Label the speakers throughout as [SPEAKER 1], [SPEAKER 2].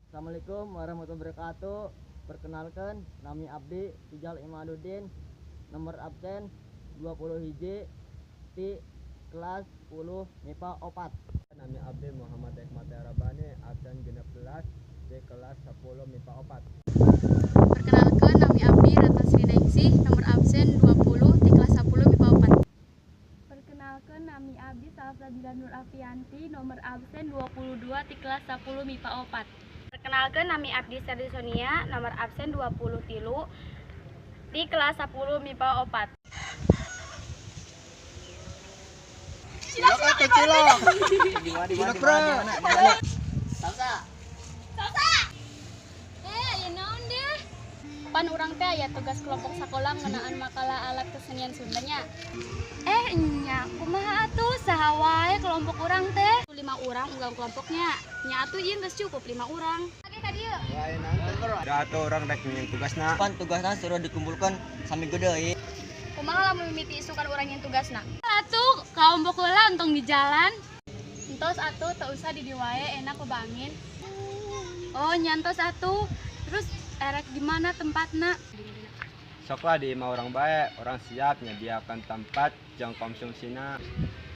[SPEAKER 1] Assalamualaikum warahmatullahi wabarakatuh. Perkenalkan, nami abdi Ijal Imaduddin, nomor absen 20 hiji di kelas 10 MIPA 4.
[SPEAKER 2] Nami abdi Muhammad Hikmat Rabani, absen 16 di kelas 10 MIPA 4.
[SPEAKER 3] Perkenalkan, nami abdi Ratna Sri Nengsih, nomor absen 20 di kelas 10 MIPA 4.
[SPEAKER 4] Perkenalkan, nami abdi Salsabila Nur Afianti, nomor absen 22 di kelas 10 MIPA 4.
[SPEAKER 5] Perkenalkan, nami abdi Serdi Sonia, nomor absen 23 di kelas 10 MIPA 4.
[SPEAKER 2] Cilok atau cilok? Cilok bro.
[SPEAKER 1] Salsa.
[SPEAKER 3] Eh, ya naon deh. Pan urang teh aya tugas kelompok sekolah ngeunaan makalah alat kesenian Sundanya.
[SPEAKER 4] Eh, nya, kumaha atuh saha wae kelompok urang teh?
[SPEAKER 3] 5 urang unggal kelompoknya. Nya atuh ieu geus cukup 5 urang. Oke ka dieu.
[SPEAKER 2] Da atuh urang rek nyieun tugasna.
[SPEAKER 1] Pan tugasna suruh dikumpulkan sami gede.
[SPEAKER 5] Kumaha lamun mimiti isukan urang nyieun tugasna?
[SPEAKER 3] Atuh kaombok heula entong di jalan. Entos atuh teu usah di dieu wae enak bebangin. Oh, nyantos atuh. Terus erek di mana tempatna?
[SPEAKER 2] Sok lah di imah urang bae, urang siap nyediakan tempat jang konsumsina.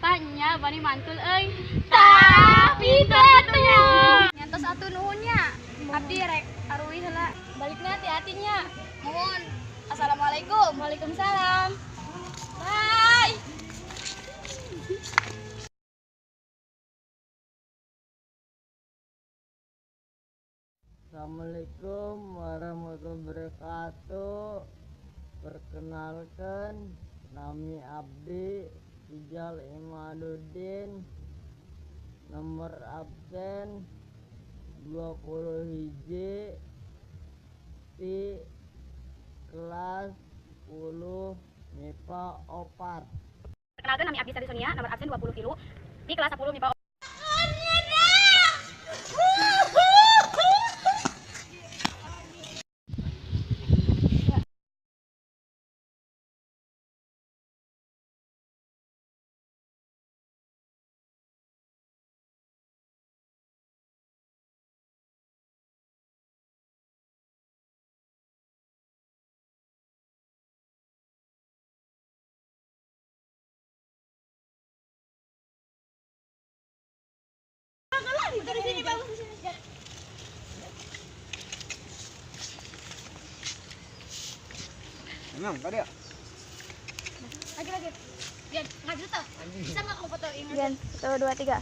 [SPEAKER 3] Tanya bani mantul euy. Tah, pinter atuh.
[SPEAKER 5] Nyantos atuh nuhun nya. Abdi rek aruih heula.
[SPEAKER 3] Balikna hati-hati nya.
[SPEAKER 5] Nuhun. Assalamualaikum.
[SPEAKER 3] Waalaikumsalam. Bye.
[SPEAKER 1] Assalamualaikum warahmatullahi wabarakatuh. Perkenalkan, nami abdi Ijal Imaduddin, nomor absen 20 hiji di kelas 10 MIPA 4.
[SPEAKER 5] Perkenalkan, nami abdi Serdi Sonia, nomor absen 23 di kelas 10 MIPA 4.
[SPEAKER 2] Emang tadi ya?
[SPEAKER 3] Lagi lagi. Biar ngaju tuh. Bisa nggak kamu fotoin?
[SPEAKER 5] Jan, 1 2 3.